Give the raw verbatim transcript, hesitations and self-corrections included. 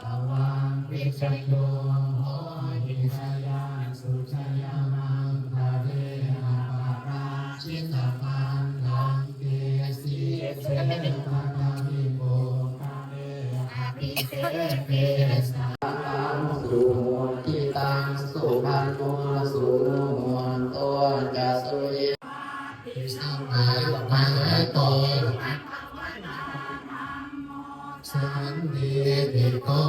Vaṃ vijayo hohi jayassu jayamaṅgale aparājitapallaṅke sīse paṭhavipokkhare abhiseke sabbaṃ suhuṭṭhitaṃ sukhaṇo sumuhutto ca suyi สบายไปต่อ Sandiṭṭhiko